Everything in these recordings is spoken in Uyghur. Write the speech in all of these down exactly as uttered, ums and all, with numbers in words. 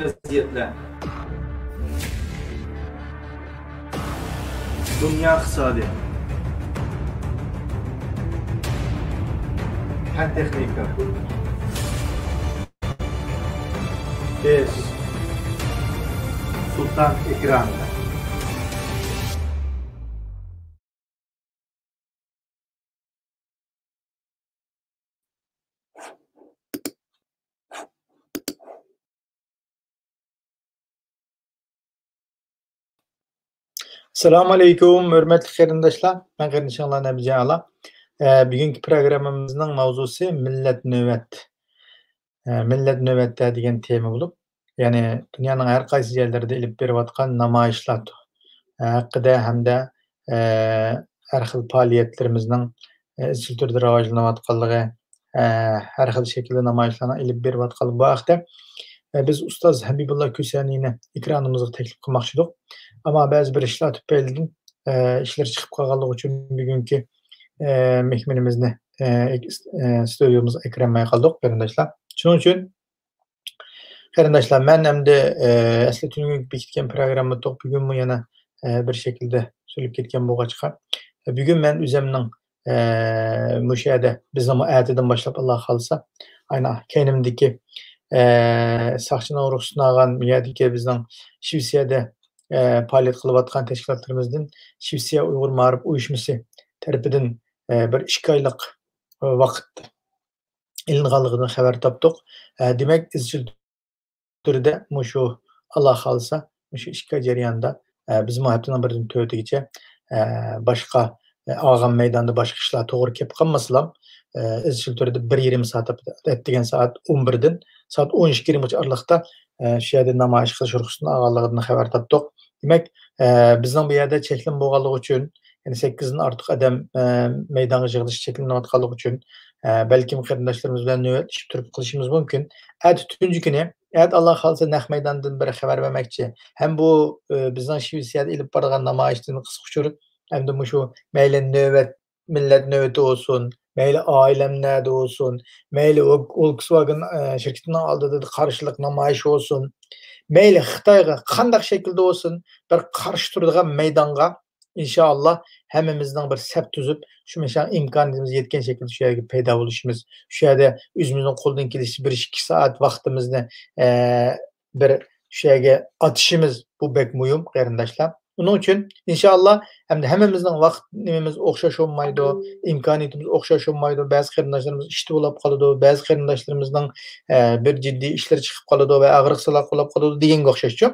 ۋەزىيەتلەر. دۇنيا ئىقتىسادى. پەن تېخنىكا. بىز سۇلتان ئېكرانىدا. ئەسسالامۇ ئەلەيكۇم، ھۆرمەتلىك قېرىنداشلار. مەن قېرىندىشىڭلار نەبىجان ئالا. ئە، بۈگۈنكى پروگراممىمىزنىڭ ماۋزۇسى مىللەت نۆۋەت. ئە، مىللەت نۆۋەتتە دېگەن تېما بولۇپ، يەنى دۇنيانىڭ ھەر قايسى يەرلىرىدە ئېلىپ بېرىۋاتقان نامايىشلار ھەققىدە ھەمدە، ئە، ھەر خىل پائالىيەتلىرىمىزنىڭ، ئە، ئىزچىل تۈردە راۋاجلىنىۋاتقانلىقى، ئە، ھەر خىل شەكىلدە نامايىشلارنىڭ ئېلىپ بېرىۋاتقانلىقى، بۇ ھەقتە، ئە، بىز ئۇستاز ھەبىبۇللا كۈسەنىنى ئېكرانىمىزغا تەكلىپ قىلماقچى ئىدۇق. ئەمما بەزى بىر ئىشلار تۈپەيلىدىن، ئە، ئىشلىرى چىقىپ قالغانلىقى ئۈچۈن بۈگۈنكى، ئە، مېھمىنىمىزنى، ئە، ئېكس-، ئە، ستۇدىيومىزغا ئەكىرەلمەي قالدۇق، قېرىنداشلار. شۇنىڭ ئۈچۈن قېرىنداشلار، مەن ئەمدى، ئە، ئەسلى تۈنۈگۈنكى بېكىتكەن پروگرامما تۇق، بۈگۈنمۇ يەنە، ئە، بىر شەكىلدە سۆزلەپ كەتكەن بولغاچقا، بۈگۈن مەن ئۆزەمنىڭ، ئە، مۇشۇ يەردە بىزنىڭمۇ ئەتىدىن باشلاپ، ئاللا خالىسا، ئاينا كەينىمدىكى، ئە، ساقچىنىڭ رۇخسىتىنى ئالغان، بۇ يەردىكى بىزنىڭ شىۋېتسىيەدە، ئە، پائالىيەت قىلىۋاتقان تەشكىلاتلىرىمىزدىن شىۋېتسىيە ئۇيغۇر مائارىپ ئۇيۇشمىسى تەرىپىدىن، ئە، بىر ئىككى ئايلىق، ئە، ۋاقىت ئېلىنغانلىقىدىن خەۋەر تاپتۇق. ئە، دېمەك، ئىزچىل تۈردە مۇشۇ، ئاللا خالىسا، مۇشۇ ئىككى ئاي جەريانىدا، ئە، بىزمۇ ھەپتىنىڭ بىرىدىن تۆتىگىچە، ئە، باشقا، ئە، ئاغام مەيداندا باشقا ئىشلار توغرا كېلىپ قالمىسىلا، ئە، ئىزچىل تۈردە بىر يېرىم سائەت، ئەتىگەن سائەت ئون بىردىن سائەت ئون ئىككى يېرىمگىچە ئارىلىقتا، ئە، شۇ يەردە نامايىش قىلىش رۇخسىتىنى ئالغانلىقىدىن خەۋەر تاپتۇق. دېمەك، ئە، بىزنىڭ بۇ يەردە چەكلىمە بولغانلىقى ئۈچۈن، يەنى سەككىزدىن ئارتۇق ئادەم، ئە، مەيدانغا يىغىلىش چەكلىنىۋاتقانلىقى ئۈچۈن، ئە، بەلكىم قېرىنداشلىرىمىز بىلەن نۆۋەتلىشىپ تۇرۇپ قېلىشىمىز مۇمكىن. ئەتە تۇنجى كۈنى، ئەتە ئاللا خالىسا نەق مەيداندىن بىر خەۋەر بەرمەكچى. ھەم بۇ، ئە، بىزنىڭ شىۋېتسىيەدە ئېلىپ بارغان نامايىشتىن قىسقا ئۇچۇر، ھەمدە مۇشۇ مەيلى نۆۋەت، مىللەت نۆۋىتى بولسۇن، مەيلى ئائىلەم نەدە بولسۇن، مەيلى ۋولك-، ۋولكسۋاگېن، ئە، شىركىتىنىڭ ئالدىدا قارشىلىق نامايىشى بولسۇن، مەيلى خىتايغا قانداق شەكىلدە بولسۇن، بىر قارشى تۇرىدىغان مەيدانغا ئىنشائاللا، ھەممىمىزنىڭ بىر سەپ تۈزۈپ، شۇ مەشە ئىمكانىيىتىمىز يەتكەن شەكىلدە شۇ يەرگە پەيدا بولۇشىمىز، شۇ يەردە ئۆزىمىزنىڭ قولىدىن كېلىشىچە بىر ئىككى سائەت ۋاقتىمىزنى، ئە، بىر شۇ يەرگە ئاتىشىمىز، بۇ بەك مۇھىم، قېرىنداشلار. ئۇنىڭ ئۈچۈن، ئىنشائاللا، ھەمدە ھەممىمىزنىڭ ۋاقىت نېمىمىز ئوخشاش بولمايدۇ، ئىمكانىيىتىمىز ئوخشاش بولمايدۇ، بەزى قېرىنداشلىرىمىز ئىشتا بولاپ قالىدۇ، بەزى قېرىنداشلىرىمىزنىڭ، ئە، بىر جىددىي ئىشلىرى چىقىپ قالىدۇ ۋە ئاغرىقسىزلاپ بولاپ قالىدۇ دېگەنگە ئوخشاشچۇ.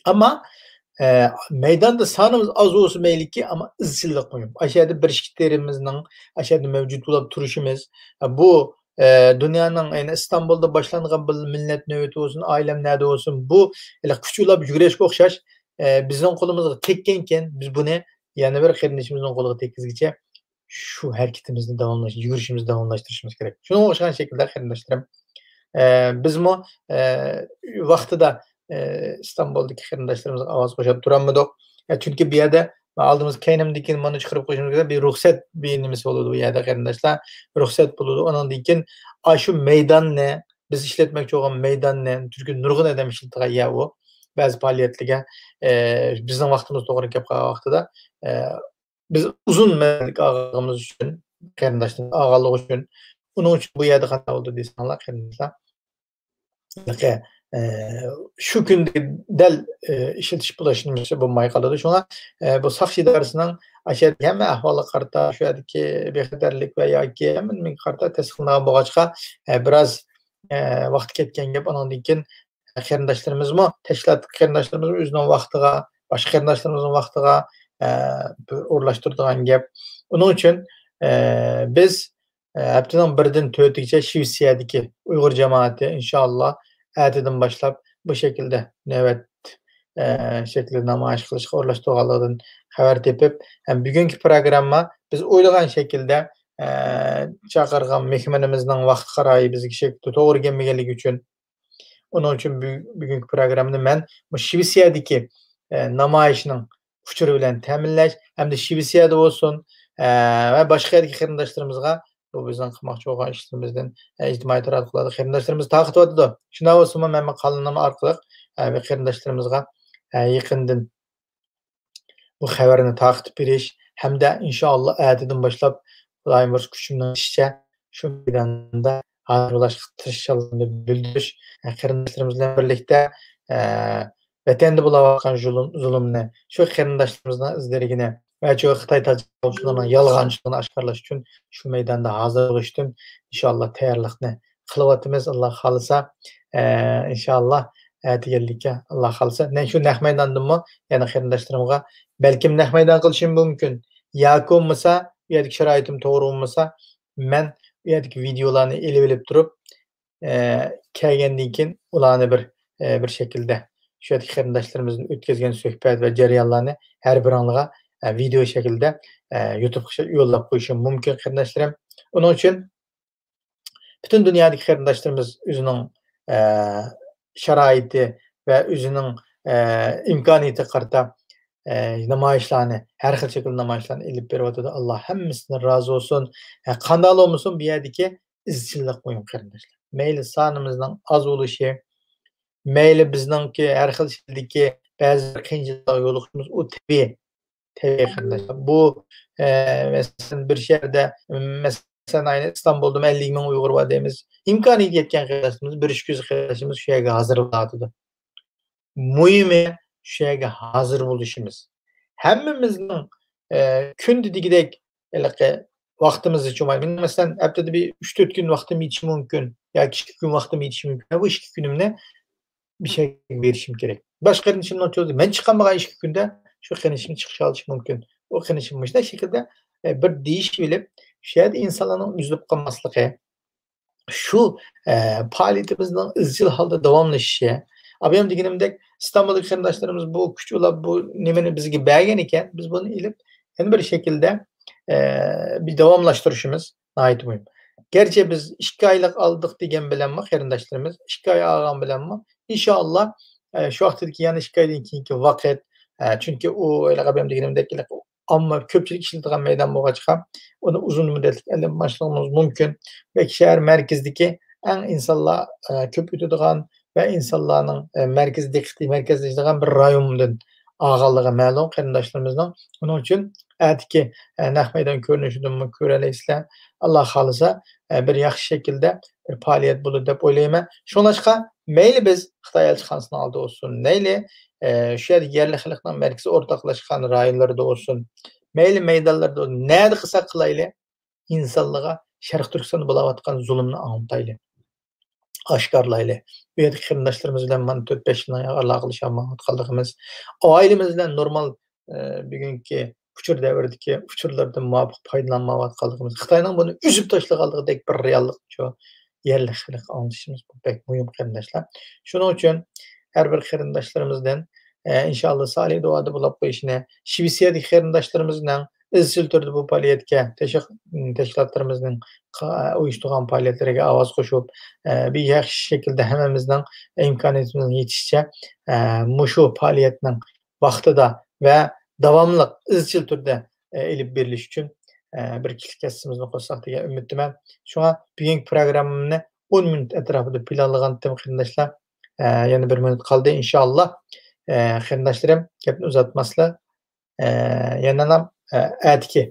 ئەمما، ئە، مەيداندا سانىمىز ئاز بولسا مەيلىكى، ئەمما ئىزچىللىق مۇھىم. ئاشۇ يەردە بىر ئىككى تېرىمىزنىڭ ئاشۇ يەردە مەۋجۇت بولۇپ تۇرۇشىمىز، ئە، بۇ، ئە، دۇنيانىڭ، يەنى ئىستانبۇلدا باشلانغان بۇ مىللەت نۆۋىتى بولسۇن، ئائىلەم نەدە بولسۇن، بۇ ھېلىقى كۈچ ئۇلاپ يۈگرەشكە ئوخشاش، ئە، بىزنىڭ قولىمىزغا تەگكەنكەن، بىز بۇنى يەنە بىر قېرىندىشىمىزنىڭ قولىغا تەگكۈزگىچە شۇ ھەرىكىتىمىزنى داۋاملاش-، يۈگۈرۈشىمىزنى داۋاملاشتۇرۇشىمىز كېرەك. شۇنىڭغا ئوخشىغان شەكىلدە، قېرىنداشلىرىم، ئە، بىزمۇ، ئە، ۋاقتىدا، ئە، ئىستانبۇلدىكى قېرىنداشلىرىمىزغا ئاۋاز قوشۇپ تۇرالمىدۇق. ئە، چۈنكى بۇ يەردە ئالدىمىزدا كەينىمدىكى مانا چىقىرىپ قويۇشىمىز كېرەك، بىر رۇخسەت بىر نېمىسى بولىدۇ بۇ يەردە، قېرىنداشلار. رۇخسەت بولىدۇ. ئۇنىڭدىن كېيىن ئاشۇ مەيداننى، بىز ئىشلەتمەكچى بولغان مەيداننى، چۈنكى نۇرغۇن ئادەم ئىشلىتىدىغان يەر ئۇ. بەزى پائالىيەتلەرگە، ئە، بىزنىڭ ۋاقتىمىز توغرا كېلىپ قالغان ۋاقتىدا، ئە، بىز ئۇزۇن مەزگىللىك ئاغىنىمىز ئۈچۈن، قېرىنداشلىرىمىز ئاغىنلىق ئۈچۈن، ئۇنىڭ ئۈچۈن بۇ يەردە قانداق بولدى دېسەڭلار، قېرىنداشلار، ھېلىقى، ئە، شۇ كۈندىكى دەل، ئە، ئىشلىتىش بولۇش نېمىسى بولماي قالىدۇ. شۇڭا، ئە، بۇ ساقچى ئىدارىسىنىڭ ئاشۇ يەردىكى ھەممە ئەھۋالغا قارىتا، شۇ يەردىكى بىخەتەرلىك ۋە ياكى ھەممە نېمىگە قارىتا تەستىقلىنىدىغان بولغاچقا، ئە، بىراز، ئە، ۋاقتى كەتكەن گەپ. ئانىڭدىن كېيىن قېرىنداشلىرىمىزمۇ، تەشكىلات قېرىنداشلىرىمىزمۇ ئۆزىنىڭ ۋاقتىغا، باشقا قېرىنداشلىرىمىزنىڭ ۋاقتىغا، ئە، بىر ئورۇنلاشتۇرىدىغان گەپ. ئۇنىڭ ئۈچۈن، ئە، بىز، ئە، ھەپتىنىڭ بىرىدىن تۆتىگىچە شىۋېتسىيەدىكى ئۇيغۇر جامائىتى، ئىنشائاللا، ئەتىدىن باشلاپ بۇ شەكىلدە نۆۋەت، ئە، شەكلىدە نامايىش قىلىشقا ئورۇنلاشتۇرغانلىقىدىن خەۋەر تېپىپ، ھەم بۈگۈنكى پروگرامما بىز ئويلىغان شەكىلدە، ئە، چاقىرغان مېھمىنىمىزنىڭ ۋاقىت قارىيى بىزگە شەكلىدە توغرا كەلمىگەنلىكى ئۈچۈن، ئۇنىڭ ئۈچۈن بۈ-، بۈگۈنكى پروگراممىنى مەن مۇشۇ شىۋېتسىيەدىكى، ئە، نامايىشنىڭ ئۇچۇرى بىلەن تەمىنلەش ھەمدە شىۋېتسىيەدە بولسۇن، ئە، ۋە باشقا يەردىكى قېرىنداشلىرىمىزغا بۇ بىزنىڭ قىلماقچى بولغان ئىشلىرىمىزدىن، ئە، ئىجتىمائىي تاراتقۇلاردا قېرىنداشلىرىمىز تارقىتىۋاتىدۇ. شۇنداق بولسىمۇ، مەن بۇ قانىلىم ئارقىلىق، ئە، بۇ قېرىنداشلىرىمىزغا، ئە، يېقىندىن بۇ خەۋەرنى تارقىتىپ بېرىش ھەمدە ئىنشائاللا ئەتىدىن باشلاپ خۇدايىم بۇيرۇسا كۈچۈمنىڭ يېتىشىچە شۇ مەيداندا ھازىرلاشقا تىرىشچانلىقىمنى بىلدۈرۈش، ئە، قېرىنداشلىرىمىز بىلەن بىرلىكتە، ئە، ۋەتەندە بولۇۋاتقان زۇلۇم-، زۇلۇمنى، شۇ قېرىنداشلىرىمىزنىڭ ئىزلىرىگىنى ۋە شۇ خىتاي تاجاۋۇزچىلىرىنىڭ يالغانچىلىقىنى ئاشكارىلاش ئۈچۈن شۇ مەيداندا ھازىر بولۇش ئۈچۈن ئىنشائاللا تەييارلىقنى قىلىۋاتىمىز، ئاللا خالىسا. ئە، ئىنشائاللا، ئەتىگەنلىككە، ئاللا خالىسا. نە-، شۇ نەق مەيداندىنمۇ يەنە قېرىنداشلىرىمغا، بەلكىم نەق مەيدان قىلىشىم مۇمكىن. ياكى بولمىسا، ئۇ يەردىكى شارائىتىم توغرا بولمىسا، مەن ئۇ يەردىكى ۋىدېئولارنى ئېلىۋېلىپ تۇرۇپ، ئە، كەلگەندىن كېيىن ئۇلارنى بىر، ئە، بىر شەكىلدە شۇ يەردىكى قېرىنداشلىرىمىز بىلەن ئۆتكۈزگەن سۆھبەت ۋە جەريانلارنى ھەر بىرىڭلارغا، ئە، ۋىدېئو شەكلىدە، ئە، يۇتۇبقا يوللاپ قويۇشۇم مۇمكىن، قېرىنداشلىرىم. ئۇنىڭ ئۈچۈن پۈتۈن دۇنيادىكى قېرىنداشلىرىمىز ئۆزىنىڭ، ئە، شارائىتى ۋە ئۆزىنىڭ، ئە، ئىمكانىيىتىگە قارىتا، ئە، نامايىشلارنى، ھەر خىل شەكىلدە نامايىشلارنى ئېلىپ بېرىۋاتىدۇ. ئاللا ھەممىسىدىن رازى بولسۇن. ئە، قانداقلا بولمىسۇن، بۇ يەردىكى ئىزچىللىق مۇھىم، قېرىنداشلار. مەيلى سانىمىزنىڭ ئاز بولۇشى، مەيلى بىزنىڭكى ھەر خىل شەكىلدىكى بەزى بىر قىيىنچىلىقلارغا يولۇقۇشىمىز، ئۇ تەبىئىي. تەبىئىي، قېرىنداشلار. بۇ، ئە، مەسىلەن، بىر شەھەردە، مەسىلەن، ئەينى ئىستانبۇلدىمۇ ئەللىك مىڭ ئۇيغۇر بار دەيمىز. ئىمكانىيىتى يەتكەن قېرىنداشلىرىمىز، بىر ئىككى يۈز قېرىنداشلىرىمىز شۇ يەرگە ھازىر بولۇۋاتىدۇ. مۇھىمى شۇ يەرگە ھازىر بولۇشىمىز. ھەممىمىزنىڭ، ئە، كۈندە دېگۈدەك ھېلىقى ۋاقتىمىز يېتىشمايدۇ. مېنىڭ، مەسىلەن، ھەپتىدە بىر ئۈچ تۆت كۈن ۋاقتىم يېتىشى مۇمكىن ياكى ئىككى كۈن ۋاقتىم يېتىشى مۇمكىن. بۇ ئىككى كۈنۈمنى بىر شەرگە بېرىشىم كېرەك. باشقا قېرىندىشىمنىڭ چۆزى، مەن چىقالمىغان ئىككى كۈندە شۇ قېرىندىشىم چىقىشالىشى مۇمكىن. ئۇ قېرىندىشىم مۇشۇنداق شەكىلدە، ئە، بىر دېيىشىۋېلىپ، شۇ يەردە ئىنسانلارنىڭ ئۈزۈلۈپ قالماسلىقى، شۇ، ئە، پائالىيىتىمىزنىڭ ئىزچىل ھالدا داۋاملىشىشى. ئابايام دېگىنىمدەك، ئىستانبۇلدىكى قېرىنداشلىرىمىز بۇ كۈچ ئۇلاپ، بۇ نېمىنى بىزگە بەرگەن ئىكەن، بىز بۇنى ئېلىپ، يەنە بىر شەكىلدە، ئە، بىر داۋاملاشتۇرۇشىمىز ناھايىتى مۇھىم. گەرچە بىز ئىككى ئايلىق ئالدۇق دېگەن بىلەنمۇ، قېرىنداشلىرىمىز، ئىككى ئاي ئالغان بىلەنمۇ، ئىنشائاللا، ئە، شۇ ۋاقىتتىكى يەنە ئىككى ئايدىن كېيىنكى ۋاقىت، ئە، چۈنكى ئۇ، ھېلىقى ئابايام دېگىنىمدەك، ئامما كۆپچىلىك ئىشلىتىدىغان مەيدان بولغاچقا، ئۇنى ئۇزۇن مۇددەتلىك ئېلىپ باشلىغىنىمىز مۇمكىن. بەلكى شەھەر مەركىزىدىكى ئەڭ ئىنسانلار، ئە، كۆپ ئۆتىدىغان ۋە ئىنسانلارنىڭ، ئە، مەركىزىي دىققىتى مەركەزلىشىدىغان بىر رايوندىن ئالغانلىقى مەلۇم قېرىنداشلىرىمىزنىڭ. ئۇنىڭ ئۈچۈن ئەتىكى، ئە، نەق مەيدان كۆرۈنۈشىدىنمۇ كۆرەلەيسىلەر. ئاللا خالىسا، ئە، بىر ياخشى شەكىلدە بىر پائالىيەت بولىدۇ دەپ ئويلايمەن. شۇڭلاشقا مەيلى بىز خىتاي ئەلچىخانىسىنىڭ ئالدىدا بولسۇن، مەيلى، ئە، شۇ يەردىكى يەرلىك خەلقنىڭ مەركىزىي ئورتاقلاشقان رايونلىرىدا بولسۇن، مەيلى مەيدانلىرىدا بولسۇن، نەدە قىلساق قىلايلى، ئىنسانلارغا شەرقىي تۈركىستاندا بولۇۋاتقان زۇلۇمنى ئاڭلىتايلى، ئاشكارىلايلى. بۇ يەردىكى قېرىنداشلىرىمىز بىلەن مانا تۆت، بەش يىلدىن ئالاقىلىشالمايۋاتقانلىقىمىز، ئائىلىمىز بىلەن نورمال، ئە، بۈگۈنكى ئۇچۇر دەۋرىدىكى ئۇچۇرلاردىن مۇۋاپىق پايدىلانمايۋاتقانلىقىمىز، خىتاينىڭ بۇنى ئۈزۈپ تاشلىغانلىقىدەك بىر رېئاللىقنى شۇ يەرلىك خەلققە ئاڭلىتىشىمىز بۇ بەك مۇھىم، قېرىنداشلار. شۇنىڭ ئۈچۈن ھەر بىر قېرىنداشلىرىمىزدىن، ئە، ئىنشائاللا، سالىھ دۇئادا بولۇپ قويۇشىنى، شىۋېتسىيەدىكى قېرىنداشلىرىمىزنىڭ ئىزچىل تۈردە بۇ پائالىيەتكە تەشۋىق-، تەشكىلاتلىرىمىزنىڭ قا-، ئۇيۇشتۇرغان پائالىيەتلىرىگە ئاۋاز قوشۇپ، ئە، بىر ياخشى شەكىلدە ھەممىمىزنىڭ ئىمكانىيىتىمىزنىڭ يېتىشىچە، ئە، مۇشۇ پائالىيەتنىڭ ۋاقتىدا ۋە داۋاملىق ئىزچىل تۈردە، ئە، ئېلىپ بېرىلىشى ئۈچۈن، ئە، بىر كىچىك ھەسسىمىزنى قوشساق دېگەن ئۈمىدتىمەن. شۇڭا بۈگۈنكى پروگراممىنى ئون مىنۇت ئەتراپىدا پىلانلىغانتىم، قېرىنداشلار. ئە، يەنە بىر مىنۇت قالدى، ئىنشائاللا. ئە، قېرىنداشلىرىم، گەپنى ئۇزارتماسلا، ئە، يەنىلا، ئە، ئەتىكى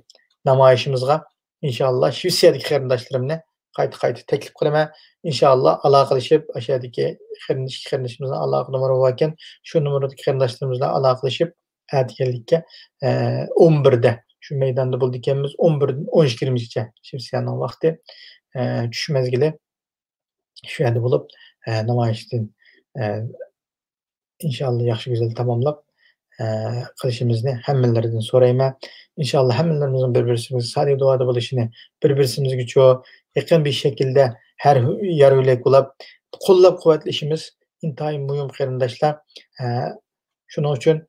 نامايىشىمىزغا ئىنشائاللا شىۋېتسىيەدىكى قېرىنداشلىرىمنى قايتا-قايتا تەكلىپ قىلىمەن. ئىنشائاللا ئالاقىلىشىپ، ئاشۇ يەردىكى قېرىندىش-، قېرىندىشىمىزنىڭ ئالاقە نومۇرى باركەن، شۇ نومۇردىكى قېرىنداشلىرىمىز بىلەن ئالاقىلىشىپ، ئەتىگەنلىككە، ئە، ئون بىردە شۇ مەيداندا بولىدىكەنمىز، ئون بىردىن ئون ئىككىگىچە شىۋېتسىيەنىڭ ۋاقتى، ئە، چۈش مەزگىلى. شۇ يەردە بولۇپ، ئە، نامايىشتىن، ئە، ئىنشائاللا ياخشى گۈزەل تاماملاپ، ئە، قىلىشىمىزنى ھەممىلىرىدىن سورايمەن. ئىنشائاللا ھەممىلىرىمىزنىڭ بىر-بىرسىمىزگە سالىھ دۇئادا بولۇشىنى، بىر-بىرسىمىزگە شۇ يېقىن بىر شەكىلدە ھەر يار يۆلەك بولاپ، قوللاپ قۇۋۋەتلىشىمىز ئىنتايىن مۇھىم، قېرىنداشلار. ئە، شۇنىڭ ئۈچۈن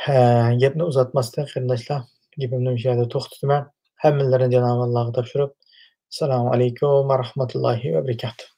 ھە، گەپنى ئۇزارتماستىن، قېرىنداشلار، گېپىمنى مۇشۇ يەردە توختىتىمەن. ھەممىلىرىنى جانابى ئاللاغا تاپشۇرۇپ، ئەسسالامۇ ئەلەيكۇم ۋە رەھمەتۇللاھى ۋە بەرىكاتۇھ.